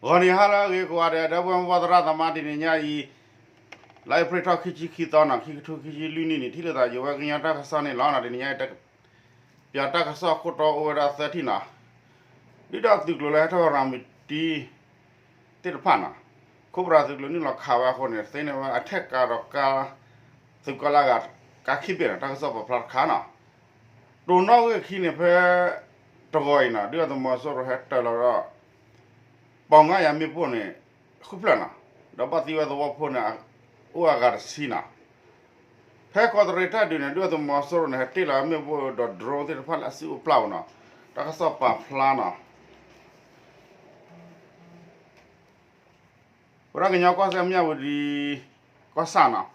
ဂီၤနံၤဟါလၢအဂ့ၤကိးဂၤဒဲး ဒီပုၢ်ဝဲၢ်မုၢ်ဘီသရၣ်သမါ တနံၤညါအံၤ လါအ့ဖြ့ၣ်ထီၣ်ခံဆံခံသီနီၤ ခံကထိခံဆံလွံၢ်နံၣ်န့ၣ် ထံၣ်လိာ်သးယဝဲကညီတၢ်ကစီၣ်န့ၣ်လီၤ. တနံၤညါအံၤ ပၠးတၢ်ကစီၣ်ခိၣ်တီအိၣ်ဝဲဒၣ်သၢထံၣ်နီၤ, ဒုၣ်ဒါသုးကျိၤလၢဟဲထီၣ်ရၤမတံ သ့ၣ်တဖၣ်နီၤ, ခိၣ်ပြးသုးကျိၤနုာ်လီၤခးဝဲအဃိန့ၣ် သ့န့ၢ်ဝဲအထဲၣ်ကါဒီးကါ သုးကီၣ်လၢအဂၤ ကါခံဘ့ၣ်နီၤ တၢ်ကစီၣ်ပာ်ဖျါတခါနီၤ, တိၤနီၣ်ဂံၢ်ခံန့ၣ် ဖဲတဂီၤအံၤနီၤ ဒုၣ်ဒါသုးမီၤစိရိၤဟဲတၢၤလီၤဒီး ပီၤငါယၤမ့ၣ်ပိၢ်န့ၣ် ဃုဖျၢၣ်နီၤ, ဒီးဘၣ်သံဝဲသဝီဖိန့ၣ် အိၣ်အဂၤတဆံနီၤ, ဖဲကီးတရံးတၢ်ဒုးန့ၣ် ဒုၣ်ဒါသုးမီၤစိရိၤန့ၣ် ဟဲတ့ၢ်လီၤမ့ၣ်ပိၢ်ဒီး drone သ့ၣ်တဖၣ်လၢအစုၣ်အိၣ်ပျၢ်အိၣ်နီၤ, တၢ်ကစီၣ်ပာ်ဖျါနီၤ ဝဲဒၣ်ကညီကီၢ်စဲၣ်မၠၣ်ဝတံၤ ကီၢ်ဆၣ်နီၤ,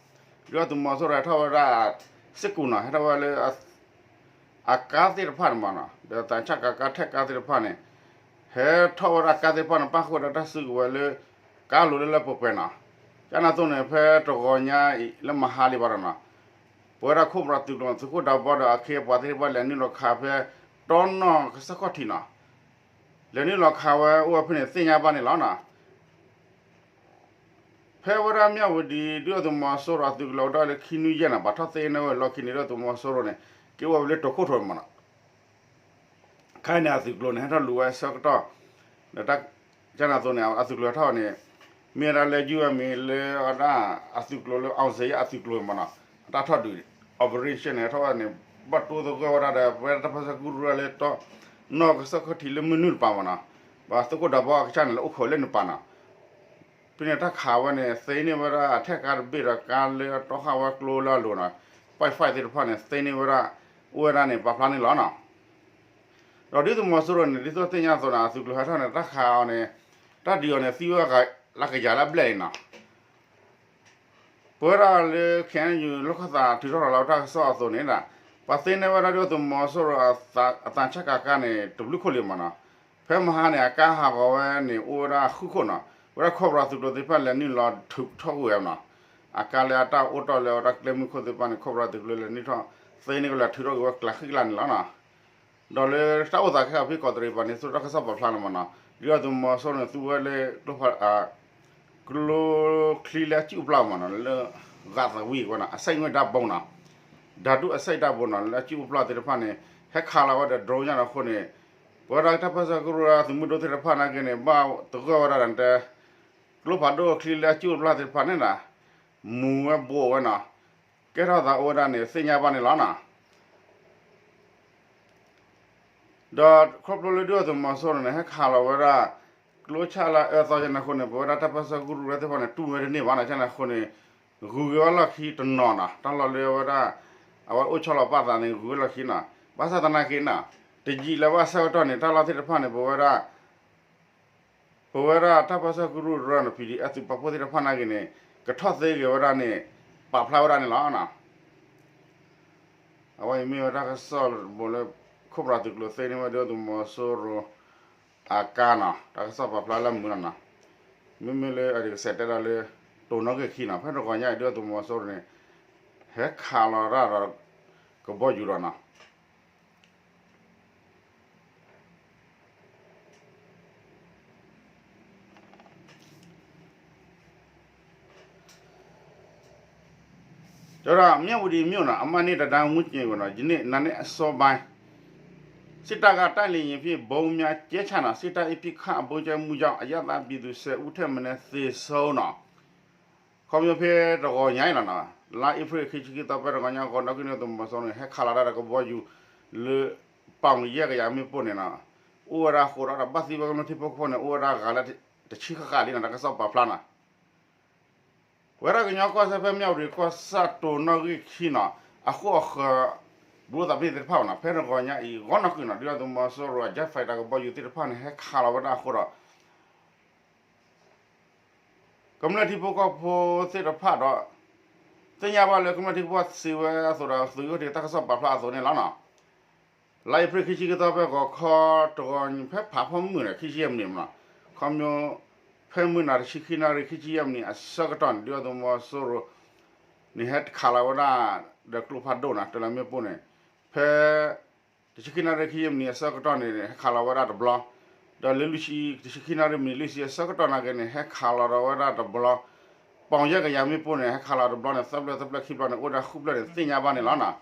ဒုၣ်ဒါသုးမီၤစိရိၤဟဲထီၣ်ဝဲဒၣ် စစ်ကူနီၤ ဟဲထီၣ်ဝဲလၢ အကါသ့ၣ်တဖၣ်န့ၣ်မးနီၤ ဒီးသံချပ်ကား ထဲၣ်ကါသ့ၣ်တဖၣ်န့ၣ် ဟဲထီၣ်ဝဲဒၣ်ကါသ့ၣ်တဖၣ်န့ၣ် ပၣ်ဃုာ်ဒီးတၢ်စုကဝဲၤလၢ ကါလိၤလၢလၢပှဲၤပှဲၤနီၤ, ကန့ၣ်အသိးန့ၣ် ဖဲတဂီၤညါအံၤလၢမဟါလံဘၣ်ဒီးနီၤ ပဝဲဒၣ်ခိၣ်ပြးသုးကျိၤ သုးခိၣ်ဒးဘီဒီးအခ့အပှၤသ့ၣ်တဖၣ် လဲၤနုာ်လီၤခးဖဲ တီနီၢ်ကစၢၢ်ခီၣ်ထံးနီၤ, လဲၤနုာ်လီၤခးဝဲအိၣ်ဝဲဖဲန့ၣ် သ့ၣ်ညါဘၣ်န့ၣ်လီၤနီၤ. ဖဲဝဲဒၣ်မၠၣ်ဝတံၤ ဒုၣ်ဒါသုးမီၤစိရိၤအသုးကလၢၤအိၣ်တ့ၢ်လၢခံနွံယဲၢ်နီၤ ဘၣ်ထီၣ်သ့န့ၢ်ဝဲလီၢ်ခံန့ၣ် ဒုၣ်ဒါသုးမီၤစိရိၤန့ၣ် က့ၤအိၣ်ဝဲလၢတိၤခိၣ်ထိးမးနီၤ, ခဲအံၤန့ၣ် အသုးကျိၤန့ၣ် ဟဲထီၣ်လူၤဝဲဆၢကတီၢ် ဒီး ကန့ၣ်အသိးန့ၣ် အသုးကျိၤဟဲထီၣ်န့ၣ် မ့ၢ်ဝဲဒၣ်လၢယုၢ်ဝဲမ့ၢ်လၢဝဲဒၣ်အသုးကျိၤလၢ အောင်ဇေယျ အသုးကျိၤမးနီၤ အတၢ်ထီၣ်ဒုး operation န့ၣ် ဟဲထီၣ်ဝဲန့ၣ် ဘၣ်တိသဂၢၢ်ဝဲဒၣ်ဒီး ပဝဲဒၣ်တၢ်ပၢဆှၢကရူၢ်လၢတီနီၢ်ကစၢၢ်ခီၣ်ထံးလၢမုၢ်နုာ်တပၤမးနီၤ, ပှၤသုးခိၣ်ဒးဘီအကစၢ်န့ၣ် လၢအိၣ်ခိးလၢနပၤနီၤ ဖဲန့ၣ်တၢ်ခးဝဲန့ၣ် သ့န့ၢ်ဝဲဒၣ်အထဲၣ်ကါတဘ့ၣ်ဒီးကါလၢအတီဃာ်ဝဲကျိလၢအလိၤနီၤ, ပၢၢ်ဖၢၣ်သ့ၣ်တဖၣ်န့ၣ် သ့န့ၢ်ဝဲဒၣ် အိၣ်ဝဲဒၣ်န့ၣ် ပာ်ဖျါန့ၣ်လီၤနီၤ. ဒီးဒုၣ်ဒါသုးမီၤစိရိၤန့ၣ် ဒ်သိးသ့ၣ်ညါအသိးန့ၣ် အသုးကျိၤဟဲထီၣ်န့ၣ် တၢ်ခးအီၤန့ၣ် တၢ်ဒုးအီၤန့ၣ် သံဝဲလၢကယၤလၢအဘျဲၣ်လံနီၤ ပဝဲဒၣ်လၢ ခဲအံၤ လီၢ်ခၢၣ်သးထုးထီၣ်ထီၣ်လီၤဝဲတၢ်ကစီၣ်အသိးန့ၣ် ပှၤသ့န့ၢ်ဝဲဒၣ်ဒုၣ်ဒါသုးမီၤစိရိၤအသးဆၣ်ကၤကါန့ၣ် တဘျုးခိၣ်လံမးနီၤ, ဖဲမဟါန့ၣ် အကါဟးဂီၤဝဲန့ၣ် အိၣ်ဝဲဒၣ်ဃုခိၣ်နီၤ, ပဝဲဒၣ်ခိၣ်ပြးသုးကျိၤသ့ၣ်တဖၣ်လဲၤနုာ်လီၤထုးထီၣ်ကွံာ်ဝဲနီၤ, အကါလၢအတၢ်အိၣ်တီၢ်လၢဝဲဒၣ်ကျဲမုၢ်ခိၣ်သ့ၣ်တဖၣ်န့ၣ် ခိၣ်ပြးသုးကျိၤလဲၤနုာ်ထီၣ် သ့န့ၢ်ကလဲၤထုးထီၣ်ကွံာ်ဝဲကျးဃံကျးန့ၣ်လီၤနီၤ. ဒီးလၢတၢ်အိၣ်သးခဲအံၤဖဲကီးတရံးပၤန့ၣ် သုတၢ်ကစီၣ်ပာ်ဖျါလီၤမးနီၤ, ဒုၣ်ဒါသုးမီၤစိရိၤန့ၣ် သူဝဲလၢ ကျိချံလၢအစုၣ်ပျၢ်မးနီၤ လၢ ဂၤသဝံးဝဲနီၤ အဆိပ်ငွေ့ဓာတ်bombနီၤ, ဓာတုအဆိပ်ဓာတ်bombနီၤ လၢအစုၣ်ပျၢ်သ့ၣ်တဖၣ်န့ၣ် ဟဲခးလီၤဝဲဒီး drone ညါန့ၣ်အဃိန့ၣ် ပဝဲဒၣ်တၢ်ပၢဆှၢကရူၢ်သုးမုၢ်ဒိၣ်သ့ၣ်တဖၣ်နာ်က့န့ၣ် ဘၣ်သဂၢၢ်ဝဲဒၣ်ဒီး ကျိဖးဒိၣ်ချံလၢအစုၣ်ပျၢ်သ့ၣ်တဖၣ်န့ၣ်နီၤ မူၤဝဲဘိးဝဲနီၤ, ကဲထီၣ်သးအိၣ်ဝဲဒၣ်န့ၣ် သ့ၣ်ညါဘၣ်န့ၣ်လီၤနီၤ. ဒီးခီဖျိလၢဒုၣ်ဒါသုးမီၤစိရိၤန့ၣ် ဟဲခးလီၤဝဲဒၣ် ကျိဆၣ်လၢအအၢသီကန့ၣ်အဃိန့ၣ် ပဝဲဒၣ်တၢ်ပၢဆှၢကရူၢ်သ့ၣ်တဖၣ်န့ၣ် တူၢ်ဝဲတန့ၢ်ဘၣ်နီၤ ကန့ၣ်အဃိန့ၣ် ဂုၤက့ၤဝဲလီၢ်ခံတနီၤနီၤ တၢ်လီၢ်လၢဝဲဒၣ် အဝဲအိၣ်ဆီလီၤပာ်သးန့ၣ် ဂုၤဝဲလီၢ်ခံနီၤ, ဘၣ်ဆၣ်သနာ်က့နီၤ တယံာ်လၢၤဘၣ်ဆၢကတီၢ်န့ၣ် တၢ်လီၢ်သ့ၣ်တဖၣ်န့ၣ် ပဝဲဒၣ် ပဝဲဒၣ်တၢ်ပၢဆှၢကရူၢ်ဒီး PDF သုးပာ်ဖှိၣ်သ့ၣ်တဖၣ်နာ်က့န့ၣ် ကထီၣ်သ့ဂ့ၤဝဲဒၣ်န့ၣ် ပာ်ဖျါဝဲဒၣ်န့ၣ်လီၤ. အဝဲအံၤမ့ၢ်ဝဲတၢ်ကစီၣ်တဘိလၢ ခိၣ်ပြးသုးကျိၤသ့န့ၢ်ဝဲဒၣ်ဒုၣ်ဒါသုးမီၤစိရိၤအကါနီၤ တၢ်ကစီၣ်ပာ်ဖျါလၢမုာ်နီၤနီၤ, မ့မ့ၢ်လၢအကစဲးတဲဒၣ်လၢ တိၤနီၣ်ဂံၢ်ခံနီၤ ဖဲတဂီၤညါအံၤဒုၣ်ဒါသုးမီၤစိရိၤန့ၣ် ဟဲခးလီၤတၢ်ဒီး ကဘီယူၤဒီးနီၤ ကျဒီး မြဝတီမြို့နီၤ အမှတ်နှစ် တံတားဝန်းကျင်ကိုနီၤ ယနေ့ နံနက်အစောပိုင်း စစ်တပ်က တိုက်လေယာဉ်ဖြင့် ဗုံးများ ကြဲချနီၤ စစ်တပ်၏ ပစ်ခတ် အဗုံးကျဲမှုကြောင့် အရပ်သားပြည်သူ ဆယ်ဦးထက်မနည်း သေဆုံးနီၤ ခီဖျိဖဲတဂီၤညါအံၤလီၤနီၤ လါအ့ဖြ့ၣ်ခံဆံခံသီ ဖဲတဂီၤညါ ဂီၤနီၣ်ဂံၢ်န့ၣ် သုးမီၤစိရိၤန့ၣ် ဟဲခးလီၤတၢ်ဒီးကဘီယူၤလၢ ပီၣ်ယဲၢ်ကယၤမ့ၣ်ပိၢ်န့ၣ်နီၤ အိၣ်ဝဲဒၣ်အဃိဒီး ဘၣ်သံဝဲကမျၢၢ်ထံဖိကီၢ်ဖိန့ၣ် အိၣ်ဝဲဒၣ်ဂၤလၢတဆံဃၣ်ဃၣ်လံနီၤ တၢ်ကစီၣ်ပာ်ဖျါနီၤ ပဝဲဒၣ်ကညီကီၢ်စဲၣ်ဖဲ မြဝတီကီၢ်ဆၣ် တိၤနီၣ်ဂံၢ်ခံနီၤ အဃိအဃၢၤ ဘျိသးပ့ၢ်သ့ၣ်တဖၣ်နီၤ ဖဲတဂီၤညါအံၤ ဂီၤနီၣ်ဂံၢ်နီၤ ဒုၣ်ဒါသုးမီၤစိရိၤအ jet fighter ကဘီယူၤသ့ၣ်တဖၣ်န့ၣ် ဟဲခးလီၤဝဲဒၣ်အဃိဒီး ကမျၢၢ်ထံဖိကီၢ်ဖိသ့ၣ်တဖၣ်ဒီး သ့ၣ်ညါဘၣ်လၢကမျၢၢ်ထံဖိကီၢ်ဖိစံးဝဲအသိးဒီး သုးယိၣ်တ့ၢ်တၢ်ကစီၣ်ပာ်ဖျါအသိးန့ၣ်လီၤနီၤ လါအ့ဖြ့ၣ်ခံဆံခံသီ ဖဲဂီၤခီတဂီၤ ဖဲဖးဖီမုၢ်န့ၣ် ခံဆံယဲၢ်မံးနံးမနီၤ ခီဖျိ ဖဲမုၢ်နၤတဆံခံနၣ်ရံၣ် ခံဆံယဲၢ်မံးနံးအဆၢကတီၢ်န့ၣ် ဒုၣ်ဒါသုးမီၤစိရိၤန့ၣ် ဟဲခးလီၤဝဲဒၣ်ဒီးကျိဖးဒိၣ်နီၤ တလးမ့ၣ်ပိၢ်န့ၣ် ဖဲ တဆံခံနၣ်ရံၣ် ခံဆံယဲၢ်မံးနံးအဆၢကတီၢ်န့ၣ် ဟဲခးလီၤဝဲဒၣ်တဘျီ ဒီးလၢလွံၢ်ဆံ တဆံခံနၣ်ရံၣ်မံးနံးလွံၢ်ဆံအဆၢကတီၢ်နာ်က့န့ၣ် ဟဲခးလီၤဒီးဝဲဒၣ်တဘျီ ပီၣ်ယဲၢ်ကယၤမ့ၣ်ပိၢ်န့ၣ် ဟဲခးလီၤတဘျီန့ၣ် သၢဖျၢၣ်သၢဖျၢၣ်ခံဖျၢၣ်န့ၣ် အိၣ်ဝဲဒၣ်ဃုဖျၢၣ်န့ၣ် သ့ၣ်ညါဘၣ်န့ၣ်လီၤနီၤ.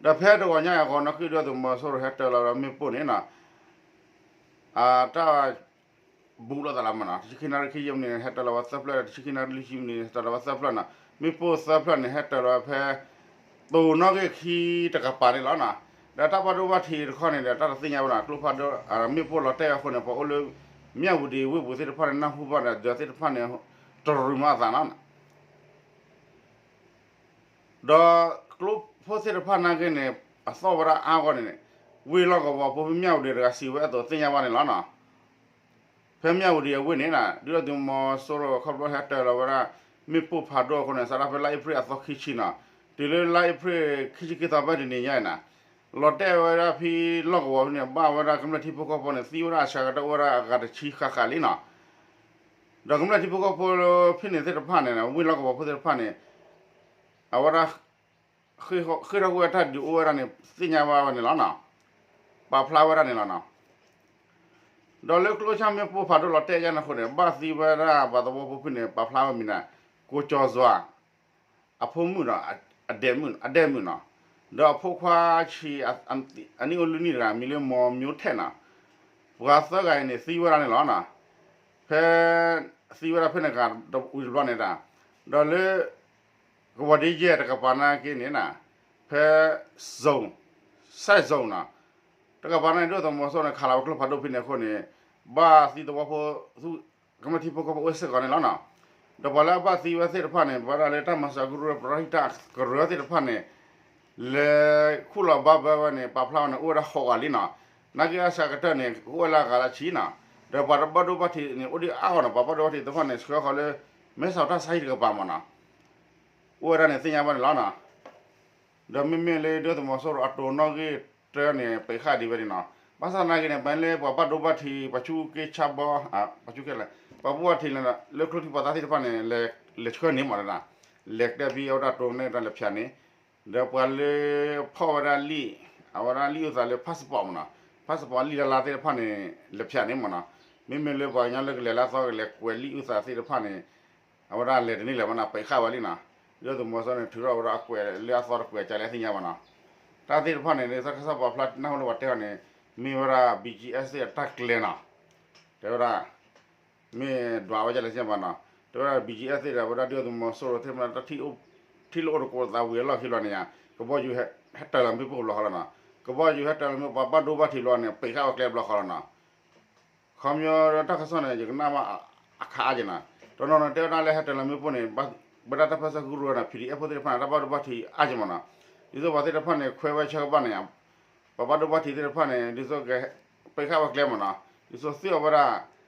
ဒီးဖဲတဂီၤညါအံၤအဂီၢ် နီၣ်ဂံၢ်ဒုၣ်ဒါသုးမီၤစိရိၤဟဲတၢၤလီၤဒီးမ့ၣ်ပိၢ်န့ၣ်နီၤ အတၢ် ဘူးလိာ်သးလီၤမးနီၤ, တဆံခံနၣ်ရံၣ်ခံဆံမံးနံးန့ၣ် ဟဲတၢၤလီၤဝဲသၢဖျၢၣ်, တဆံခံနၣ်ရံၣ်လွံၢ်ဆံမံးနံးန့ၣ် ဟဲတၢၤလီၤဝဲသၢဖျၢၣ်နီၤ, မ့ၣ်ပိၢ်သၢဖျၢၣ်န့ၣ် ဟဲတၢၤလီၤဝဲဖဲ တိၤနီၣ်ဂံၢ်ခံတကပၤန့ၣ်လီၤနီၤ. ဒီးတၢ်ဘၣ်ဒိဘၣ်ထံးတခီန့ၣ်ဒီး တၢ်တသ့ၣ်ညါဘၣ်နီၤ, ကျိဖးဒိၣ် မ့ၣ်ပိၢ်လီၤတဲာ်အဃိန့ၣ် ပှၤအိၣ်လၢ မၠၣ်ဝတံၤဝ့ၢ်ပူၤသ့ၣ်တဖၣ်န့ၣ် နၢ်ဟူဘၣ်ဒီး ဒီးသ့ၣ်တဖၣ်န့ၣ် တရူးမးအသးနီၤ. ဒီးကျိဖိသ့ၣ်တဖၣ်နာ်က့န့ၣ် အသီၣ်ဝဲဒၣ်အါဂီၢ်န့ၣ်န့ၣ် ဝ့ၢ်လီၢ်ကဝီၤဖိ မ့ၢ်မၠၣ်ဝတံၤတဂၤစံးဝဲအသိးသ့ၣ်ညါဘၣ်န့ၣ်လီၤနီၤ. ဖဲမၠၣ်ဝတံၤအဝ့ၢ်န့ၣ်နီၤ ဒုၣ်ဒါသုးမီၤစိရိၤခီဖျိဟဲတၢၤလီၤဝဲဒၣ် မ့ၣ်ပိၢ်ဖးဒိၣ်အဃိန့ၣ် စးထီၣ်ဖဲလါအ့ဖြ့ၣ်အသီခံဆံနီၤ တုၤလၢလါအ့ဖြ့ၣ်ခံဆံခံသီဖဲတနံၤညါအံၤနီၤ လီၤတဲာ်ဝဲဒၣ်ဖဲလီၢ်ကဝီၤဖဲန့ၣ် ဘၣ်ဝဲဒၣ်ကမျၢၢ်ထံဖိကီၢ်ဖိန့ၣ် သံဝဲဒၣ်အစှၤကတၢၢ်အိၣ်ဝဲဒၣ်အဂၤတဆံဃၣ်ဃၣ်လံနီၤ. ဒီးကမျၢၢ်ထံဖိကီၢ်ဖိဖဲန့ၣ်သ့ၣ်တဖၣ်န့ၣ် ဝ့ၢ်လီၢ်ကဝီၤဖိသ့ၣ်တဖၣ်န့ၣ် အဝဲဒၣ် ဃ့ၢ်ထီၣ်ကွံာ်ဝဲတၢ်ဒုးအိၣ်ဝဲဒၣ်န့ၣ် သ့ၣ်ညါဘၣ်ဝဲန့ၣ်လီၤနီၤ. ပာ်ဖျါဝဲဒၣ်န့ၣ်လီၤနီၤ. ဒီးလၢကျိဆၣ်မ့ၣ်ပိၢ်ဖးဒိၣ်လီၤတဲာ်ယါန့ၣ်အဃိန့ၣ် ဘၣ်သံဝဲဒၣ်ပှၤသဝီဖိဖဲန့ၣ် ပာ်ဖျါဝဲမံၤန့ၣ် ကိးကၠီၤစွၤ အဖိမုၣ်ဒီး အဒဲမုၣ် အဒဲမုၣ်နီၤ, ဒီးအဖိခွါဆံး အနံၣ်အိၣ်လွံၢ်နံၣ်တဂၤ မံၤလၢမီၤမၠိထဲနီၤ, ပှၤသၢဂၤအံၤန့ၣ် သံဝဲဒၣ်န့ၣ်လီၤနီၤ. ဖဲ သံဝဲဒၣ်ဖဲန့ၣ်ဂၤဝံၤတဘျီန့ၣ်ဒီး ဒီးလၢ ကဝီၤဒ့ယဲၢ်တကပၤနာ်က့န့ၣ်နီၤ, ဖဲ zone စဲး zone နီၤ, တကပၤန့ၣ် ဒုၣ်ဒါသုးမီၤစိရိၤန့ၣ် ခးလီၤဝဲကျိဖးဒိၣ်ဖဲန့ၣ်အဃိန့ၣ် ဘၣ်သံသဝီဖိ ကမျၢၢ်ထံဖိကီၢ်ဖိအိၣ်စ့ၢ်ကီးန့ၣ်လီၤနီၤ. ဒီးပှၤလၢအဘၣ်သံဝဲသ့ၣ်တဖၣ်န့ၣ် ပဝဲဒၣ်လၢတၢ်မၤစၢၤကရူၢ် ပရဟံၣ်တၢ်ကရၢသ့ၣ်တဖၣ်န့ၣ် လဲၤခူၣ်လီၤဘၣ်ဘၢဝဲန့ၣ် ပာ်ဖျါဝဲန့ၣ် အိၣ်ဝဲဒၣ်ဃိးဂၤလံနီၤ. နာ်က့အစှၤကတၢၢ်န့ၣ် ကအိၣ်ဝဲလၢအဂၤလၢဆံနီၤ. ဒီးပှၤတဘၣ်ဒိဘၣ်ထံးန့ၣ် အိၣ်ဒံးအါဂီၢ်နီၤ, ပှၤဘၣ်ဒိဘၣ်ထံးသ့ၣ်တဖၣ်န့ၣ် ဆှၢဃီၤလၢ မဲဆီးတၢ်ဆါဟံၣ်တကပၤမးနီၤ, အိၣ်ဝဲဒၣ်န့ၣ်သ့ၣ်ညါဘၣ်န့ၣ်လီၤနီၤ. ဒီးမ့မ့ၢ်လၢဒုၣ်ဒါသုးမီၤစိရိၤအတိၤနီၣ်ဂံၢ်တၢန့ၣ် ပံးဃာ်ဒံးဝဲဒၣ်နီၤ. ဘၣ်ဆၣ်သနာ်က့န့ၣ် ပှၤလၢပှၤဘၣ်ဒိဘၣ်ထံး ပှၤဆူက့ဆါဘီ ပှၤဆူက့လဲၣ် ပှၤဘၣ်ဒိဘၣ်ထံးလၢကျိချံမျိာ်သၣ်သ့ၣ်တဖၣ်န့ၣ် လဲၤဆှၢန့ၢ်မးနီၤ, လဲၤတဲဖဲအဝဲဒၣ်တိၤန့ၣ်တၢ်လဲၤဖၠးန့ၣ်, ဒီးပှၤလၢဖီၣ်ဝဲဒၣ်လံာ် အဝဲဒၣ်လံာ်အုၣ်သးလၢ passport မးနီၤ, passport လံာ်လါလါသ့ၣ်တဖၣ်န့ၣ် လဲၤဖၠးန့ၢ်မးနီၤ. မ့မ့ၢ်လၢပှၤကညီလၢကလဲၤလၢအသီကလဲၤကွဲးလံာ်အုၣ်သးသ့ၣ်တဖၣ်န့ၣ် အဝဲဒၣ်လဲၤတန့ၢ်လၢၤဘၣ်နီၤ, ပံးဃာ်ဝဲလံနီၤ. ဒုၣ်ဒါသုးမီၤစိရိၤန့ၣ် ထုးထီၣ်ဝဲဒၣ်အကွဲးလၢအသီတကွဲးကလဲၣ်သ့ၣ်ညါဘၣ်နီၤ. တၢ်သ့ၣ်တဖၣ်န့ၣ် တၢ်ကစီၣ်ပာ်ဖျါနၢ်ဟူလၢပှၤတဲအီၤန့ၣ် မ့ၢ်ဝဲဒၣ် ဘံၣ်ကၠံၣ်အဲၣ်သ့ၣ်အတၢ်ကျဲနီၤ. တဲဝဲဒၣ် မ့ၢ်ဒွးဝဲဒ်လဲၣ်သ့ၣ်ညါဘၣ်နီၤ. တဲဝဲဒၣ် ဘံၣ်ကၠံၣ်အဲၣ်သ့ၣ်ဒီး အဝဲဒၣ်ဒုၣ်ဒါသုးမီၤစိရိၤသ့ၣ်တဖၣ် ထံၣ်လိာ်အိၣ်တကိးသးဝံၤအလီၢ်ခံလီၤန့ၣ်ယါ, ကဘီယူၤဟဲတၢၤလီၤမ့ၣ်ပိၢ်တဘျီဃီလီၤနီၤ. ကဘီယူၤဟဲတၢၤလီၤမ့ၣ်ပိၢ် ပှၤဘၣ်ဒိဘၣ်ထံးတဘျီန့ၣ် ပံးဃာ်ဝဲကျဲတဘျီဃီလီၤနီၤ. ခီပညီတၢ်ကစီၣ်န့ၣ် ယကနၣ်ဘၣ်အခါအါက့ၤနီၤ. တနီၤနီၤတဲဝဲဒၣ်လၢဟဲတၢၤလီၤမ့ၣ်ပိၢ်န့ၣ် ဘၣ်ဝဲဒၣ်တၢ်ပၢဆှၢကရူၢ်နီၤ, ဖံးဒံၣ်အဲၣ်ဖိသ့ၣ်တဖၣ်န့ၣ် တၢ်ဘၣ်ဒိဘၣ်ထံးအါက့ၤမးနီၤ. ဒ်သိးပှၤသ့ၣ်တဖၣ်န့ၣ် ခွဲဝဲဆၢကဘၣ်န့ၣ် ပှၤဘၣ်ဒိဘၣ်ထံးသ့ၣ်တဖၣ်န့ၣ် ဒ်သိးကပံးဃာ်ဝဲကျဲမးနီၤ. ဒ်သိးသုးအဝဲဒၣ် ဖံ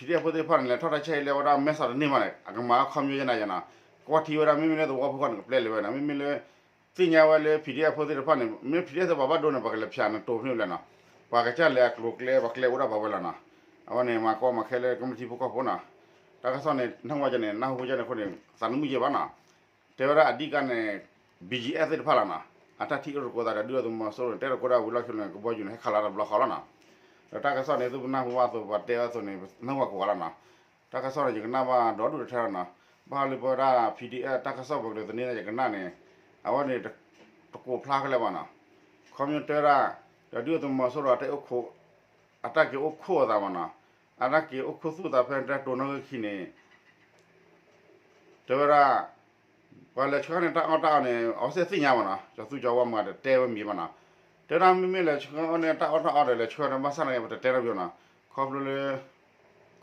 းဒံၣ်အဲၣ်ဖိသ့ၣ်တဖၣ်န့ၣ် လဲၤထီၣ်တၢ်ဆဲးအံၤလၢအဝဲဒၣ်မဲဆီးတန့ၢ်မးန့ၣ် အကမၤအခီပညီယဲနၤယဲနီၤ. ကွၢ်ထံဝဲဒၣ် မ့မ့ၢ်လၢသဝီဖိဃီန့ၣ် ကပျဲလံဝဲနီၤ. မ့မ့ၢ်လၢ သ့ၣ်ညါဝဲလၢ ဖံးဒံၣ်အဲၣ်ဖိသ့ၣ်တဖၣ်န့ၣ် မ့ၢ်ဖံးဒံၣ်အဲၣ်သ့ၣ်ပှၤဘၣ်ဒိန့ၣ် ပှၤကလဲၤဖၠးန့ၣ်တိၤဖဲန့ၣ်လဲၣ်နီၤ. ပှၤကစၢ်လဲၤအကျိၤကျဲ ပှၤကျဲအိၣ်ဒၣ်ပှၤဝဲလီၤနီၤ. အဝဲန့ၣ် မၤကီမၤခဲလၢကမျၢၢ်ထံဖိကီၢ်ဖိနီၤ. တၢ်ကစီၣ်န့ၣ် နၢ်ဟူဝဲန့ၣ် နၢ်ဟူဝဲန့ၣ်အဃိန့ၣ် သးနမုၢ်ယဲဘၣ်နီၤ. တဲဝဲဒၣ်အဓိကန့ၣ် ဘံၣ်ကၠံၣ်အဲၣ်သ့ၣ်တဖၣ်လီၤနီၤ. အတၢ်ထံၣ်အိၣ်တကိးသးဒီး ဒုၣ်ဒါသုးမီၤစိရိၤန့ၣ် တဲတကိးဒၣ်ဝံၤလီၢ်ခံန့ၣ် ကဘီယူၤန့ၣ် ဟဲခးလီၤတဘျီဃီလီၤနီၤ. ဒီးတၢ်ကစီၣ်န့ၣ် သုပနၢ်ဟူဘၣ်အသိး ပှၤတဲအသိးန့ၣ် နၢ်ဟူဘၣ်ကိးဂၤလီၤနီၤ. တၢ်ကစီၣ်န့ၣ် ယကနၣ်ဘၣ်ဒီဒူၣ်တထဲလီၤနီၤ. ဘၣ်ဃးလၢပဝဲဒၣ် ဖံးဒံၣ်အဲၣ် တၢ်ကစီၣ်ပကတဲသန့ၤ ယကနၣ်န့ၣ် အဝဲန့ၣ် တကိးဖျါခဲလၢာ်ဘၣ်နီၤ. ခီပညီတဲဝဲဒၣ် ဒီးဒုၣ်ဒါသုးမီၤစိရိၤ အတၢ်က့ၤအိၣ်ခိၣ်အသးမးနီၤ. အတၢ်က့ၤအိၣ်ခိၣ်သူၣ်သးဖဲတၢ်တိၤနီၣ်ဂံၢ်ခံန့ၣ် တဲဝဲဒၣ် ပှၤလဲၤဆှၢန့ၣ် တၢ်အီၣ်တၢ်အီန့ၣ် အဝဲသ့ၣ်သ့ၣ်ညါမးနီၤ. ကၠီၤသူကၠီၤဝါမၤတတဲဝဲမံၤဘၣ်နီၤ. တဲဒၣ်မ့မ့ၢ်လဲၤဆှၢအီၤန့ၣ် တၢ်အီၣ်တၢ်အီဒီးလဲၤဆှၢန့ၣ် ဘၣ်ဆၣ်န့ၣ် ပတတဲတၢ်ဘၣ်နီၤ. ခီဖျိလၢ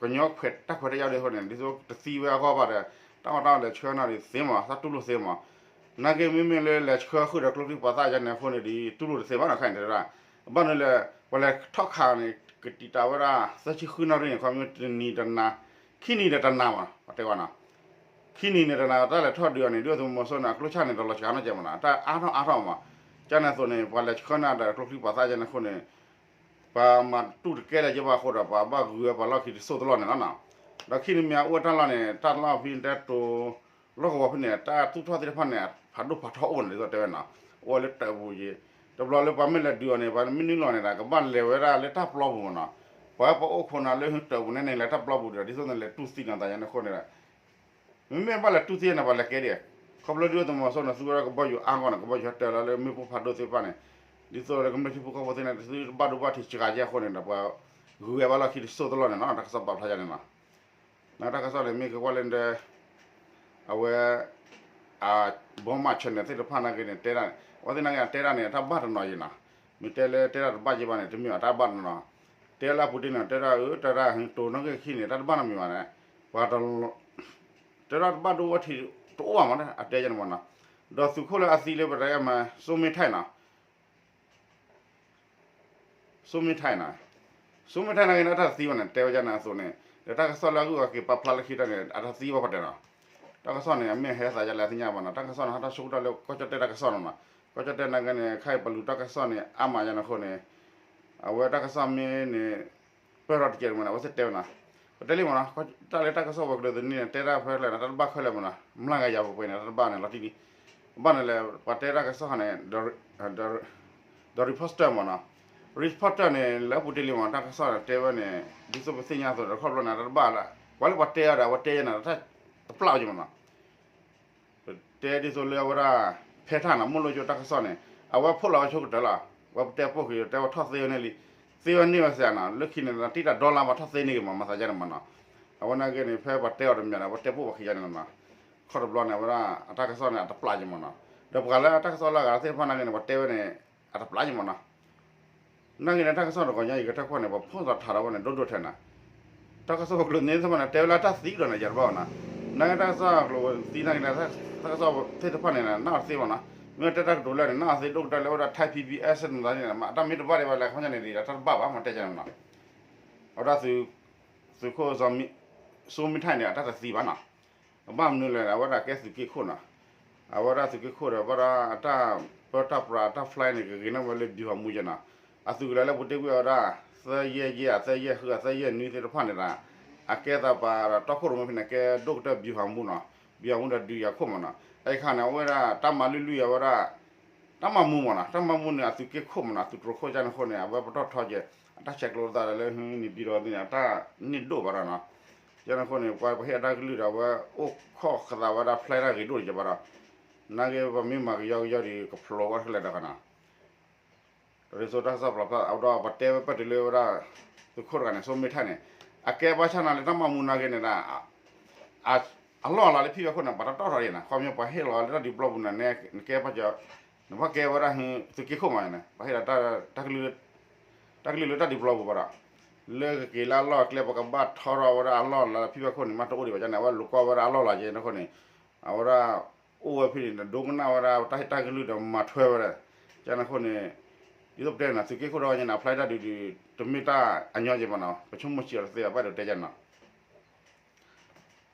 ကညီခွဲးတၢ်ခွဲးတၢ်ယာ်ဒ်အဃိန့ၣ် ဒ်သိးတသံဝဲအဂီၢ်ဘၣ်ဒီး တၢ်အီၣ်တၢ်အီလဲၤဆှၢန့ၣ်ဒီးသ့မး တၢ်တူၢ်လိာ်သ့မး. နာ်က့မ့မ့ၢ်လၢလဲၤဆှၢဃုာ်ဒီးကျိချံမျိာ်သၣ်ယါန့ၣ်အဃိန့ၣ်ဒီး တူၢ်လိာ်တသ့ဘၣ်နီၤ ခဲအံၤတဲဒၣ်. ဘၣ်မနုၤလဲၣ် ပှၤလဲၤထီၣ်ခးန့ၣ် ကတံာ်တာ်ဝဲဒၣ် သၢဆံဃုနၣ်ရံၣ်န့ၣ် ခီပညီတနံၤတနၤ ခံနံၤဒီးတနၤမး ပတဲဝဲနီၤ. ခံနံၤန့ၣ်တနၤ တၢ်လဲၤထီၣ်ဒုးအီၤန့ၣ် ဒုၣ်ဒါသုးမီၤစိရိၤန့ၣ် အကျိၣ်ဆၣ်န့ၣ် တလီၤစှၤနီတစဲးမးနီၤ တၢ်အါထီၣ်အါထီၣ်မး. ကန့ၣ်အသိးန့ၣ် ပှၤလဲၤဆှၢန့ၢ်ဒီးကျိချံမျိာ်သၣ်ယါန့ၣ်အဃိန့ၣ် ပှၤမၤတူၢ်တကဲလၢၤက့ဘၣ်အဃိဒီး ပှၤဘၣ်ဂုာ်ဝဲပှၤလီၢ်ခံတစိၢ်တလီၢ်န့ၣ်လီၤနီၤ. ဒီးခံနံၤမ့ၢ်အအိၣ်တၢ်လီၢ်န့ၣ် တၢ်လီၢ်ဖဲန့ၣ်တဲတိၤ လီၢ်ကဝီၤဖဲန့ၣ် တၢ်သူၣ်ထီၣ်သ့ၣ်တဖၣ်န့ၣ် ဖးဒိၣ်ဖးထီအိၣ်န့ၣ် ဒ်သိးတဲဝဲနီၤ အိၣ်ဝဲလၢတၢ်ပူၤက့ၤ တဘျီလၢပှၤမ့ၢ်လဲၤဒုးအီၤန့ၣ် ပှၤမ့ၢ်နုာ်လီၤန့ၣ်ဒီး ကဘၣ်လဲၤဝဲဒၣ်လၢတၢ်ပျီပူၤမးနီၤ. ပှၤပှၤအိၣ်ခိးနၤလၢဟုတၢ်ပူၤန့ၣ်န့ၣ် လဲၤတၢ်ပျီပူၤဒီး ဒ်သိးန့ၣ် လဲၤတူၢ်သံနၤသးညါန့ၣ်အဃိန့ၣ်ဒီး မ့မ့ၢ်ဘၣ်လဲၤတူၢ်သံန့ၣ် ပှၤလဲၤကဲဒံး, ခီဖျိဒ်သိးသုးမီၤစိရိၤန့ၣ် သူဝဲဒၣ်ကဘီယူၤအါဂီၢ်န့ၣ် ကဘီယူၤဟဲတၢၤလီၤလၢမ့ၣ်ပိၢ်ဖးဒိၣ်သ့ၣ်တဖၣ်န့ၣ်, ဒ်သိးလၢကမျၢၢ်ထံဖိကီၢ်ဖိသ့ၣ်န့ၣ် သုတဘၣ်ဒိဘၣ်ထံးစှၤကဲအဃိန့ၣ်ဒီး ပှၤဂုၤဝဲဘၣ်လီၢ်ခံတစိၢ်တလီၢ်န့ၣ်လီၤ. တၢ်ကစီၣ်ပာ်ဖျါယါန့ၣ်လီၤ. နတၢ်ကစီၣ်န့ၣ် မ့ၢ်ကကွၢ်လၢ အဝဲ ဘီမး channel သ့ၣ်တဖၣ်နာ်က့န့ၣ် တဲဒၣ်န့ၣ် အဝဲသ့ၣ်နာ်က့တဲဒၣ်န့ၣ် တၢ်ဘၣ်တနီၤယံၤနီၤ. မ့ၢ်တဲလၢတဲဒၣ်တဘၣ်ယံၤဘၣ်န့ၣ် တမ့ၢ်အတၢ်ဘၣ်တနီၤ. တဲလၢအပူၤတ့ၢ်န့ၣ် တဲဒၣ်အၢ တဲဒၣ်ဟံးတိၤနီၣ်ဂံၢ်ခံန့ၣ် တၢ်တဘၣ်နီတမံၤဘၣ်န့ၣ် ပှၤ တဲဒၣ်တဘၣ်ဒိဘၣ်ထံးတအိၣ်ဘၣ်မး အတဲယါန့ၣ်မးနီၤ. ဒီးသုးခိၣ်လၢအသံလၢပတၢ်အဲၣ်မး စိမ့ၢ်ထဲနီၤ စိမ့ၢ်ထဲနီၤ, စိမ့ၢ်ထဲနာ်က့န့ၣ် အတၢ်တသံဘၣ်န့ၣ် တဲဝဲဒ်န့ၣ်အသိးန့ၣ် ဒီးတၢ်ကစီၣ်လၢအဂုၤအဂၤက့ၤပာ်ဖျါလၢခံတၢ်န့ၣ် အတၢ်သံဘၣ်ဖဲတဲနီၤ. တၢ်ကစီၣ်န့ၣ် အမ့ၢ်ဟဲသးယါလၢအသ့ၣ်ညါဘၣ်နီၤ. တၢ်ကစီၣ်န့ၣ် ဟးထီၣ်ဆိကတၢၢ်လၢကီၢ်ကၠီၣ်တဲၣ်တၢ်ကစီၣ်နီၤနီၤ. ကီၢ်ကၠီၣ်တဲၣ်နာ်က့န့ၣ် ခဲအံၤပလူၤတၢ်ကစီၣ်န့ၣ် အါမးယါန့ၣ်အဃိန့ၣ် အဝဲတၢ်ကစီၣ်မ့ၢ်န့ၣ် ပၢၢ်ထီၣ်တကဲးမးန့ၣ် အဝဲသ့ၣ်တဲဝဲနီၤ. ပတဲလံမးနီၤ တၢ်လၢတၢ်ကစီၣ်ပှၤကလုာ်သနံၤန့ၣ် တဲတၢ်ဖဲလဲၣ်န့ၣ် တၢ်တဘၣ်ခဲလၢာ်မးနီၤ မျးကယၤပှဲၤပှဲၤန့ၣ် တၢ်တဘၣ်န့ၣ် လီၤတံၢ်လံ. ဘၣ်န့ၣ်လဲၣ် ပှၤတဲတၢ်ကစီၣ်န့ၣ် the reporter မးနီၤ reporter န့ၣ် လၢအပူၤတ့ၢ်လံမး တၢ်ကစီၣ်န့ၣ် တဲဝဲန့ၣ် ဒ်သိးပသ့ၣ်ညါအသိးဒီး ခီဖျိန့ၣ် တၢ်တဘၣ်လၢ ပှၤလၢပှၤတဲအီၤဒီး အဝဲတဲယါန့ၣ် တၢ်တပျၢ်ဝဲက့ၤမးနီၤ. ပတဲဒ်သိးလၢအဝဲဒၣ် ဖဲထၣ်နီၤ မိၢ်လိကၠိတၢ်ကစီၣ်န့ၣ် အဝဲဖိးလီၤဝဲဆိကတၢၢ်လီၤ. ဝဲပတဲပိာ်က့ၤ တဲဝဲထီၣ်သ့ဝဲန့ၣ်လံ သ့ဝဲန့ၢ်ဝဲစ့ၢ်နီၤ လၢခံန့ၣ် တံၢ်တၢ်ဒီလါမး ထီၣ်သ့န့ၢ်က့ၤမး မၤသးယါန့ၣ်မးနီၤ. အဝဲနာ်က့န့ၣ် ဖဲပှၤတဲအီၤတမံၤန့ၣ် ပှၤတဲပိာ်ပှၤခံယါန့ၣ်လီၤနီၤ. ခီတဘျီန့ၣ် အဝဲဒၣ်အတၢ်ကစီၣ်န့ၣ် အတပျၢ်က့ၤမးနီၤ. ဒီးပှၤလၢတၢ်ကစီၣ်လၢအဂၤသ့ၣ်တဖၣ်နာ်က့န့ၣ် ပှၤတဲဝဲန့ၣ် အတပျၢ်က့ၤမးနီၤ. နာ်က့န့ၣ် တၢ်ကစီၣ်တဂီၤညါအံၤ ကတၢၢ်ကွၢ်န့ၣ် ပှၤဖီၣ်သးထးထီၣ်ဝဲန့ၣ် ဒိၣ်ဒိၣ်ထဲနီၤ. တၢ်ကစီၣ်ပှၤကလုာ်န့ၣ်သ့ၣ်တဖၣ်န့ၣ် တဲဝဲလၢတၢ်သံကဒီးန့ၣ် ယၤတဘၣ်ဘၣ်နီၤ. နာ်က့တၢ်ကစီၣ်ကျိၤသံနာ်က့န့ၣ် တၢ်ကစီၣ်သ့ၣ်တဖၣ်န့ၣ် နၢ်အီၤသ့မးနီၤ. မ့ၢ်တဲတၢ်ကတိၤလၢန့ၣ် နၢ်အီၤသ့ဒိၣ်ကတၢၢ်လၢဝဲဒၣ် Thai PBS န့ၣ်သ့ၣ်န့ၣ် မ့ၢ်တၢ်မ့ၢ်တဘၣ်ဒံးဘၣ်လဲၣ် ခီပညီန့ၣ်ဒီး တၢ်တဘၣ်ဘၣ် မ့ၢ်တဲကန့ၣ်နီၤ. အဝဲဒၣ် သုးခိၣ် စိမ့ၢ်ထဲန့ၣ် အတၢ်တသံဘၣ်နီၤ. ဘၣ်မနုၤလဲၣ် အဝဲဒၣ်ကဲသုးက့ခိၣ်နီၤ. အဝဲဒၣ်သုးက့ခိၣ်ဒီး ဘၣ်ဒီးအတၢ်ပၢတၢ်ပြးအတၢ် fly န့ၣ် ကဂ့ၤန့ၢ်ဝဲလၢ ဗျူဟာမှူး ယဲနီၤ. အသုးကလၢၤလၢပူၤတ့ၢ်ကွံာ်အဝဲဒၣ် သၢယဲၢ်ယဲၢ် သၢယဲၢ်ဃု သၢယဲၢ်နွံသ့ၣ်တဖၣ်န့ၣ်ဒီး အကဲသးပှၤဒီးတီခိၣ်ရိၣ်မဲဖဲန့ၣ် ကဲဒိၣ်ကတၢၢ် ဗျူဟာမှူး နီၤ. ဗျူဟာမှူး ဒီးဒုးယၤခိၣ်မးနီၤ. အခါန့ၣ် အဝဲဒၣ်တၢ်မၤလွံၢ်လွံၢ်အဝဲဒၣ် တၢ်မၤမူမးနီၤ. တၢ်မၤမူန့ၣ် အသုးက့ခိၣ်မးနီၤ အသုးတြိၤခိၣ်ကန့ၣ်အဃိန့ၣ် အဝဲပတီၢ်ထီကဲ အတၢ်ဆဲးကျိးသးဒီးလၢ န့ၣ်ပံၤဒီးသ့ၣ်န့ၣ် အတၢ်န့ၢ်ဒိၣ်ဘၣ်ဒီးနီၤ. ကန့ၣ်အဃိန့ၣ် ပှၤပဟ့ၣ်အတၢ်ကလုၢ်ဒီး အဝဲအိၣ်ခိးဃာ်သးဝဲဒၣ် fly တၢ်ဂ့ၤဒိၣ်တကဲဘၣ်ဒီး နာ်က့ပမ့ၢ်မၤကယီကယီဒီး ကဖျိးဝဲခဲလၢာ်တဂၤနီၤ. ဒီးဒ်သိးတၢ်ကစီၣ်ပာ်ဖျါ အဝဲဒီးပတဲဝဲပၢၢ်တုၤလၢဝဲဒၣ် သုးခိၣ်တဂၤန့ၣ် စိမ့ၢ်ထဲန့ၣ် အကဲဘၣ်ဆၣ်နၤလၢတၢ်မၤမူနာ်က့န့ၣ်ဒီး အလီၢ်အလၤလၢဖံးဝဲခိၣ်န့ၣ် ပှၤတတီၢ်ထီၣ်ဒံးနီၤ. ခီပညီပှၤဟ့ၣ်လီၤလၢတၢ်ဒုးပျီပူၤန့ၣ် နကဲပှၤကၠီ နဘၣ်ကဲဝဲဒၣ် သုးက့ခိၣ်မးန့ၣ် ပှၤဟ့ၣ်လီၤ တၢ်ကလုၢ်လၢတၢ်ဒုးပျီပူၤဘၣ်ဒီး လၢကက့ၤလၢအလီၢ်အကျဲ ပကဘၣ်ထီထီၣ်ဝဲဒၣ်အလီၢ်အလၤလၢဖံးဝဲခိၣ်န့ၣ် မ့ၢ်တအိၣ်ဒံးဘၣ်န့ၣ် အဝဲလိာ်ကွီၢ်ဝဲဒၣ်အလီၢ်အလၤကဲန့ၣ်အဃိန့ၣ် အဝဲဒၣ် အိၣ်ဝဲဖဲန့ၣ် ဒိကနၣ်ဝဲဒၣ် တၢ်ဟ့ၣ်တၢ်ကလုၢ်ဒီးမၤထွဲဝဲဒၣ် ကန့ၣ်အဃိန့ၣ် ဒ်သိးပတဲန့ၣ် သုးက့ခိၣ်ဒီးကန့ၣ် အ fly တၢ်ဒုးဒုး တမ့ၢ်တၢ်အညီကဲဘၣ်နီၤ ပဆိကမိၣ်စံးအီၤတသ့ဘၣ် ဘၣ်ဒိးတဲကန့ၣ်နီၤ.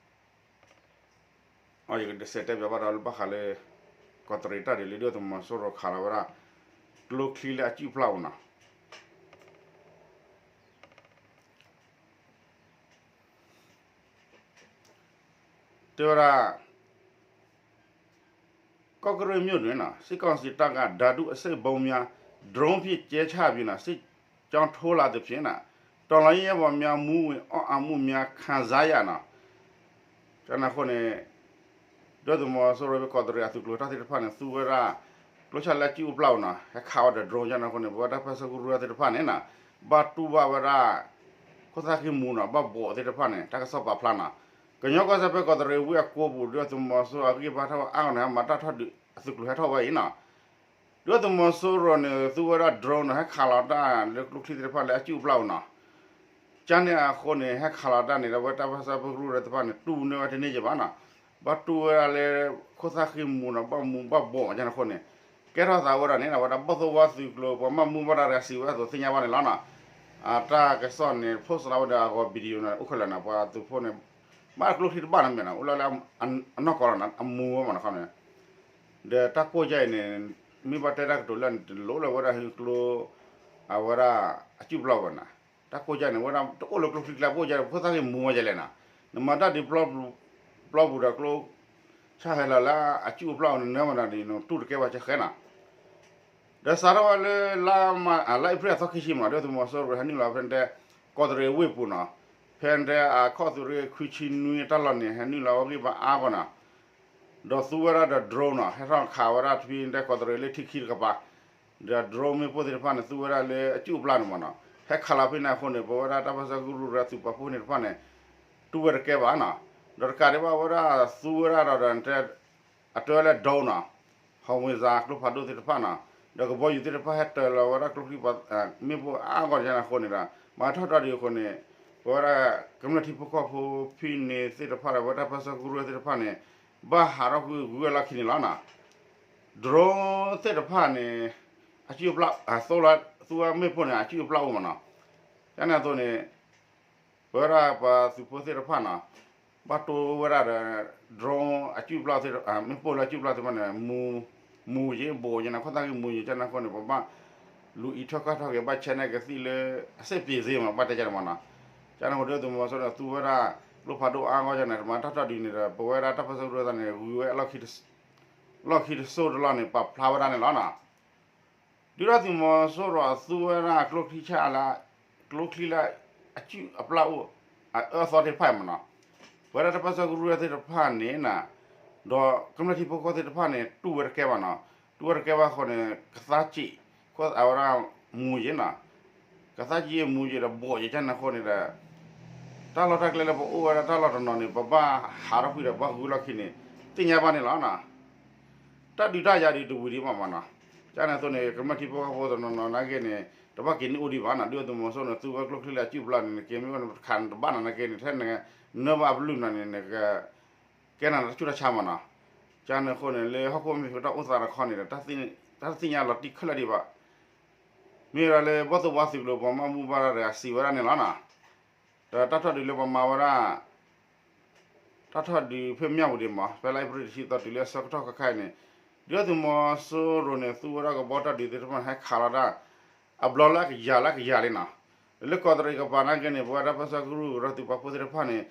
ယကဒုးစဲးတဲပၠးဘၣ်ဒီးလၢဘၣ်ဃးလၢ ကီးတရံးတၢ်ဒုးလၢဒုၣ်ဒါသုးမီၤစိရိၤခးလီၤဝဲဒၣ် ကျိချံလၢအစုၣ်အပျၢ်အိၣ်နီၤ. တဲဝဲဒၣ် ကော့ကရိတ်မြို့တွင် စစ်ကောင်စီတပ်က ဓာတုအဆိပ်ဗုံးများ drone ဖြင့် ကြဲချပြီး စစ်ကြောင်းထိုးလာသဖြင့် တော်လှန်ရေးရဲဘော်များ မူးဝေအောင့်အမှုများ ခံစားရ ကန့ၣ်အဃိန့ၣ် ဒုၣ်ဒါသုးမီၤစိရိၤ ကီးတရံးအသုးကျိၤတၢ်သ့ၣ်တဖၣ်န့ၣ် သူဝဲဒၣ် ကျိချံလၢအစုၣ်အပျၢ်အိၣ်နီၤ ဟဲခးဝဲဒီး drone ကန့ၣ်အဃိန့ၣ် ပဝဲတၢ်ပၢဆှၢကရူၢ်သ့ၣ်တဖၣ်န့ၣ် ဘၣ်တူၢ်ဘၣ်ဝဲဒၣ် ခိၣ်သၣ်ဃံမူနီၤ ဘၣ်ဘှီးသ့ၣ်တဖၣ်န့ၣ် တၢ်ကစီၣ်ပာ်ဖျါနီၤ. ကညီကီၢ်စဲၣ်ဖဲကီးတရံးဝ့ၢ်အကိပူၤ ဒုၣ်ဒါသုးမီၤစိရိၤအဂံၢ်ဘါထီၣ်ဝဲအါဂၤန့ၣ် ဟဲမၤတၢ်ထီၣ်ဒုး အသုးကျိၤဟဲထီၣ်ဝဲအံၤနီၤ. ဒုၣ်ဒါသုးမီၤစိရိၤန့ၣ် သူဝဲဒၣ် drone နီၤ ဟဲခးလီၤတၢ်လၢကျိချံသ့ၣ်တဖၣ်လၢအစုၣ်အပျၢ်အိၣ်နီၤ. ကန့ၣ်အဃိန့ၣ် ဟဲခးလီၤတၢ်န့ၣ်ဒီး ဝဲတၢ်ပၢဆှၢကရူၢ်သ့ၣ်တဖၣ်န့ၣ် တူၢ်န့ၢ်ဝဲတန့ၢ်ကဘၣ်နီၤ. ဘၣ်တူၢ်ဝဲဒၣ်လၢ ခိၣ်သၣ်ဃံမူနီၤ ဘၣ်မူဘၣ်ဘှီးကန့ၣ်အဃိန့ၣ် ကဲထီၣ်သးဝဲဒၣ်န့ၣ် အဝဲဒၣ်ဘီၣ်သိၣ်ဝါသုးကျိၤ ပှၤဘၣ်မူဘၣ်ဒါတဂၤစံးဝဲအသိးသ့ၣ်ညါဘၣ်န့ၣ်လီၤနီၤ. အတၢ်ကစီၣ်န့ၣ် post လီၤဝဲဒီးအဂီၤ video န့ၣ် အိၣ်ခဲလၢာ်နီၤ ပှၤသုးဖိန့ၣ် ဘၣ်ကျိချံတဘၣ်နီတမံၤနီၤ အိၣ်လၢလၢ အနီၢ်ကီၢ်လီၤနီၤ အမူဝဲမးနီၤခီန့ၣ် ဒီးတၢ်ကိၢ်ယါအံၤန့ၣ် မ့ၢ်ဘၣ်တဲတၢ်ကတိၤလၢန့ၣ် တလိၣ်လၢဝဲဒၣ်ဟံးကျိ အဝဲဒၣ် အစုၣ်ပျီပူၤနီၤ. တၢ်ကိၢ်ယါန့ၣ် ဝဲဒၣ်တအိၣ်လၢကျိချံကျါ ပအိၣ်ယါ ဖိသၣ်ဃံမူဝဲယဲလဲၣ်နီၤ. နမၤတၢ်ဒုးပျီ ပျီပူၤဒီးကျိ ဆါဟဲလီၤလၢအစုၣ်အပျီပူၤန့ၣ် နမၤတၢ်ဒုး နတူၢ်တကဲဘၣ်ဆဲဃဲနီၤ. ဒီးစးထီၣ်ဝဲလၢ လါအ့ဖြ့ၣ်အသီခံဆံမး ဒုၣ်ဒါသုးမီၤစိရိၤဟဲနုာ်လီၤဖဲန့ၣ်တဲ ကီးတရံးဝ့ၢ်ပူၤနီၤ, ဖဲတဲအခီၣ်သုးရ့ၣ်ခွံဆံနွံတၢ်လီၢ်န့ၣ် ဟဲနုာ်လီၤအဂံၢ်ဘါအါဂီၢ်နီၤ, ဒီးသူဝဲဒၣ်ဒီး drone နီၤ, ဟဲထီၣ်ခးဝဲဒၣ်တဖဲတဲ ကီးတရံးလၢထံခံတကပၤ, ဒီး drone မ့ၣ်ပိၢ်သ့ၣ်တဖၣ်န့ၣ် သူဝဲဒၣ်လၢအစုၣ်အပျၢ်န့ၣ်မးနီၤ, ဟဲခးလီၤဖဲန့ၣ်အဃိန့ၣ် ပဝဲဒၣ်တၢ်ပၢဆှၢကရူၢ်ကရၢသုးပာ်ဖှိၣ်န့ၣ်တဖၣ်န့ၣ် တူၢ်ဝဲတကဲဘၣ်နီၤ, ဒီးတကးဒံးဘၣ်ဝဲဒၣ်သူဝဲဒၣ်ဒီး အတဲဝဲလၢ drone နီၤ, ဟီၣ်ဝ့ၤစၣ်ကျိဖးဒိၣ်သ့ၣ်တဖၣ်နီၤ, ဒီးကဘီယူၤသ့ၣ်တဖၣ်ဟဲတၢၤလီၤဝဲဒၣ်ကျိချံ မ့ၣ်ပိၢ်အါဂီၢ်န့ၣ်အဃိန့ၣ်ဒီး မၤထီၣ်ထီၣ်ဒံးအဃိန့ၣ် ပဝဲဒၣ်ကမျၢၢ်ထံဖိကီၢ်ဖိဖဲန့ၣ်သ့ၣ်တဖၣ်ဒီး ပဝဲတၢ်ပၢဆှၢကရူၢ်သ့ၣ်တဖၣ်န့ၣ် ဘၣ်ဟးထီၣ်ကွံာ်ဂုၤဝဲလီၢ်ခံန့ၣ်လီၤနီၤ, drone သ့ၣ်တဖၣ်န့ၣ် အစုၣ်အပျၢ် သိလီၤ သူဝဲမ့ၣ်ပိၢ်န့ၣ် အစုၣ်အပျၢ်အိၣ်မးနီၤ, ကန့ၣ်အသိးန့ၣ် ပဝဲဒၣ်ပှၤသုးဖိသ့ၣ်တဖၣ်နီၤ, ဘၣ်တိဝဲဒၣ်ဒီး drone အစုၣ်ပျၢ်သ့ၣ် မ့ၣ်ပိၢ်လၢအစုၣ်ပျၢ်သ့ၣ်တဖၣ်န့ၣ် မူၤယ့ၤ ဘိးယ့ၤနီၤ, ခီၣ်သၣ်ဂ့ၢ်မူၤယ့ၤ ကန့ၣ်အဃိန့ၣ် ပဘၣ်လူၤအံးထွဲကွၢ်ထွဲက့ၤ ဘၣ်ဆဲးနဲၣ်ကသံၣ်လၢ အစ့ပ့ၤစ့မး ဘၣ်တဲကန့ၣ်မးနီၤ, ကန့ၣ်အဃိဒီးသုးမီၤစိရိၤန့ၣ် သူဝဲဒၣ်ကျိဖးဒိၣ်အါဂီၢ်ကန့ၣ် တမၤထီၣ်ထီၣ်ဒံးန့ၣ်ဒီး ပဝဲဒၣ်တၢ်ပၢဆှၢကရူၢ်သ့ၣ်တဖၣ်န့ၣ် ဂုၤဝဲ လီၢ်ခံတစိၢ်တလီၢ်န့ၣ် ပာ်ဖျါဝဲဒၣ်န့ၣ်လီၤနီၤ. ဒုၣ်ဒါသုးမီၤစိရိၤအသူဝဲဒၣ်ကျိချံဆၣ်လၢ ကျိချံလၢအစုၣ်အပျၢ်အိၣ် အအၢအသီသ့ၣ်တဖၣ်မးနီၤ, ပဝဲဒၣ်တၢ်ပၢဆှၢကရူၢ်သ့ၣ်တဖၣ်န့ၣ်နီၤ, ဒီးကမျၢၢ်ထံဖိကီၢ်ဖိသ့ၣ်တဖၣ်န့ၣ် တူၢ်ဝဲတကဲဘၣ်နီၤ, တူၢ်ဝဲတကဲဘၣ်အဃိန့ၣ် ကသါစံး ခိၣ်အဝဲဒၣ်မူၤယ့ၤနီၤ, ကသါစံးမူၤယ့ၤဒီးဘိးယ့ၤ ကန့ၣ်အဃိန့ၣ်ဒီး တၢ်လီၢ်တၢ်ကျဲလၢပအိၣ်ဝဲဒၣ်တၢ်လီၢ်တနီၤန့ၣ် ပဘၣ်ဟးထီၣ်ကွံာ်ဒီးပဘၣ်ဂုၤလီၢ်ခံန့ၣ် သ့ၣ်ညါဘၣ်န့ၣ်လီၤနီၤ. တၢ်ဒုးတၢ်ယၤဒုးတဝံၤဒံးဘၣ်မးနီၤ, ကန့ၣ်အသိးန့ၣ် ကမျၢၢ်ထံဖိကီၢ်ဖိတနီၤနီၤနာ်က့န့ၣ် တဘၣ်က့ၤန့ၢ်အိၣ်ဒံးဘၣ်နီၤ, ဒုၣ်ဒါသုးမီၤစိရိၤန့ၣ် သူဝဲကျိချံလၢအစုၣ်ပျၢ်န့ၣ် နက့ၤမ့ၢ်အိၣ်န့ၣ် ပတခးနတဘၣ်နီၤနာ်က့န့ၣ် ထဲနနၢဘၣ်အဘျုးနီၤန့ၣ် နက ကဲနၤတၢ်ဆူးတၢ်ဆါမးနီၤ. ကန့ၣ်အဃိန့ၣ် လၢဟီၣ်ခိၣ်မ့ၢ်ဖဲတၢ်အိၣ်သးတခီန့ၣ်ဒီး တၢ်တသ့ၣ်ညါလီၤတံၢ်ခဲလၢာ်ဒံးဘၣ်. မ့ၢ်ဝဲဒၣ်လၢဘီၣ်သိၣ်ဝါသုးကျိၤ ပှၤမၤဘူၣ်ဘၣ်တၢ်ဒီး အစံးဝဲဒၣ်န့ၣ်လီၤနီၤ. ဒီးတၢ်ထီၣ်ဒုးလၢပှၤမၤဝဲဒၣ် တၢ်ထီၣ်ဒုးဖဲမၠၣ်ဝတံၤမး ဖဲလါအ့ဖြ့ၣ်တဆံသီတုၤလၢအဆၢကတီၢ်ခဲခါအံၤန့ၣ် ဒုၣ်ဒါသုးမီၤစိရိၤန့ၣ် သူဝဲဒၣ်ကဘီတၢ်ဒုးသ့ၣ်တဖၣ်န့ၣ် ဟဲခးလီၤဒၣ် အဘျီလၢအကယၤလၢအကယၤလံနီၤ. လၢကီးတရံးကပၤနာ်က့န့ၣ် ပဝဲဒၣ်တၢ်ပၢဆှၢကရူၢ်ကရၢသုးပာ်ဖှိၣ်သ့ၣ်တဖၣ်န့ၣ်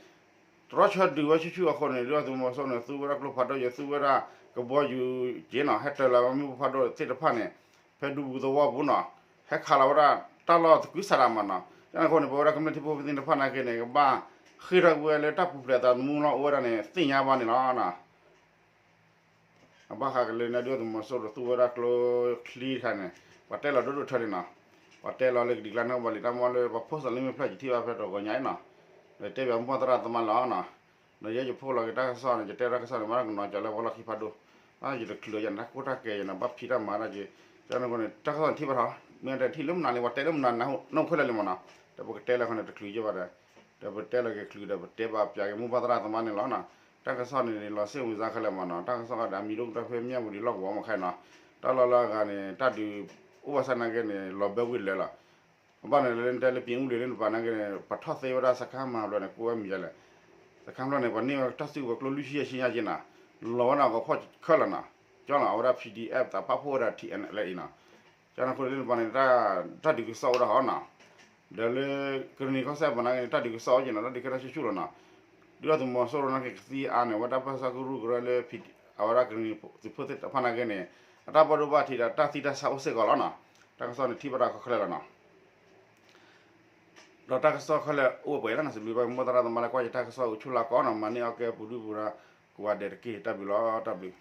တြီဆၢဒုးဝဲဆူၣ်ဆူၣ်အဃိန့ၣ် ဒုၣ်ဒါသုးမီၤစိရိၤန့ၣ် သူဝဲဒၣ်ကျိဖးဒိၣ်ယဲ သူဝဲဒၣ်ကဘီယူၤက့နီၤ ဟဲတၢၤလီၤဝဲမ့ၣ်ပိၢ်ဖးဒိၣ်သ့ၣ်တဖၣ်န့ၣ် ဖဲဒူပူၤသဝီပူၤနီၤ ဟဲခးလီၤဝဲဒၣ်တၢ်လီၢ်သကုၤဆးဒးမးနီၤ. ကန့ၣ်အဃိန့ၣ် ပဝဲဒၣ်ကမျၢၢ်ထံဖိကီၢ်ဖိသ့ၣ်တဖၣ်နာ်က့န့ၣ် ကဘၣ်ဃ့ၢ်ထီၣ်ကွံာ်ဝဲလၢတၢ်ပူၤဖျဲးအသးသမူလီၤအိၣ်ဝဲဒၣ်န့ၣ် သ့ၣ်ညါဘၣ်န့ၣ်လီၤနီၤ. အဘၣ်ဃးက့ၤလၢန့ၣ် ဒုၣ်ဒါသုးမီၤစိရိၤသူဝဲဒၣ်ကျိချံတခါန့ၣ် ပှၤတဲလီၤဒိၣ်ဒိၣ်ထၢန့ၣ်နီၤ. ပှၤတဲလီၤလၢကဒံးကျါန့ၣ်ဘၣ်လံ တၢ်မ့ၢ်လၢပှၤ post လၢမ့ၢ်ဖျၢၣ်ကထံၣ်ဘၣ်ဖဲတဂီၤညါအံၤနီၤ. ဒီးတဲဘၣ်မိၢ်သရၣ်သမါလီၤနီၤ. ဒီးယဲယဖိလီၤက့ၤတၢ်ကစီၣ်န့ၣ် ယတဲတၢ်ကစီၣ်န့ၣ် မ့ၢ်ဒၣ်ကနီၤကၠီလၢပှၤလီၢ်ခံဖးဒိၣ် ဘၣ်ယတချုးယနၢ်ကိၢ်တၢ်ကဲယနၢ်ဘၣ်ဖံးတၢ်မၤတၢ်က့ၤ ကန့ၣ်အဃိန့ၣ် တၢ်ကစီၣ်န့ၣ်ထံၣ်ဘၣ်ထီၣ် မ့ၢ်တထံၣ်လၢမနုၤန့ၣ် ပှၤတဲလၢမနုၤနီၢ်ခဲလၢာ်လံမးနီၤ. ဒီးပကတဲလၢအဃိန့ၣ် တချုးယဘၣ်ဒီး ဒီးပတဲလီၤက့ၤချုးဒီး ပတဲဘၣ်ပၠးက့ၤမိၢ်ပၢ်သရၣ်သမါန့ၣ်လီၤနီၤ. တၢ်ကစီၣ်န့ၣ် လီၤစ့ၣ်ဝံၤစါခဲလၢာ်မးနီၤ. တၢ်ကစီၣ်ဒီးအမံၤဒိၣ်ကတၢၢ်ဖဲမၠၣ်ဝတံၤလီၢ်ကဝီၤမးခဲအံၤနီၤ. တၢ်လီၢ်လၢအဂၤန့ၣ် တၢ်ဒုးအိၣ်ဘၣ်ဆၣ်နာ်က့န့ၣ် လီၤဘၢကွံာ်လၢာ်လီၤ. အဘၣ်န့ၣ်လၢတဲလၢပံၤအူလံၤလၢနပၤနာ်က့န့ၣ် ပထီၣ်သ့ဝဲဒၣ်စခန်းမၤဘျီန့ၣ် ကိးဝဲမံၤယါလဲၣ်. စခန်းဘျီန့ၣ် ပှၤန့ၢ်ဝဲတၢ်စုကဝဲၤကျိလွံၢ်ဆံယဲၢ်ဆံညါက့နီၤ. လီၤဝဲန့ၣ် အဂီၤဖီၣ်ခဲလၢာ်နီၤ. ကၠီလီၤ အဝဲဒၣ် P D F သးပှၢ်ဖှိၣ်ဝဲဒၣ် T N L A အံၤနီၤ. ကန့ၣ်အဃိန့ၣ်လၢနပၤန့ၣ် တၢ်ဒုးကစီၣ်အိၣ်ဒၣ်ဟီနီၤ. ဒီးလၢကရံၣ်နံၤကီၢ်စဲၣ်ပၤနာ်က့န့ၣ် တၢ်ဒုးကစီၣ်အိၣ်က့နီၤ တၢ်ဒုးကဲထီၣ်ဆူၣ်ဆူၣ်လီၤနီၤ. ဒုၣ်ဒါသုးမီၤစိရိၤနာ်က့ကသံအါန့ၣ် အဝဲတၢ်ပၢဆှၢကရူၢ်ကရၢလၢ အဝဲဒၣ်ကရံၣ်နံၤသုးဖိသ့ၣ်တဖၣ်နာ်က့န့ၣ် အတၢ်ဘၣ်ဒိဘၣ်ထံးဒီးတၢ်သံတၢ်ဆါအိၣ်စ့ၢ်ကီးလီၤနီၤ. တၢ်ကစီၣ်န့ၣ်ထံၣ်ဘၣ်တၢ်ခီခဲလၢာ်လီၤနီၤ. ဒီးတၢ်ကစီၣ်ခဲလၢာ်အိၣ်ပှဲၤလီၤနီၤ. စံးဘျုးဘၣ်မိၢ်သရၣ်သမါလၢကွၢ်ယတၢ်ကစီၣ်အိၣ်ဆူၣ်လၢကီးနီၤ. မၤန့ၢ်အီၣ်ကဲပူၤဒုၣ်ပူၤဒါ ကိးဂၤဒဲးတက့ၢ်. တၢ်ဘျုးလီၤ တၢ်ဘျုး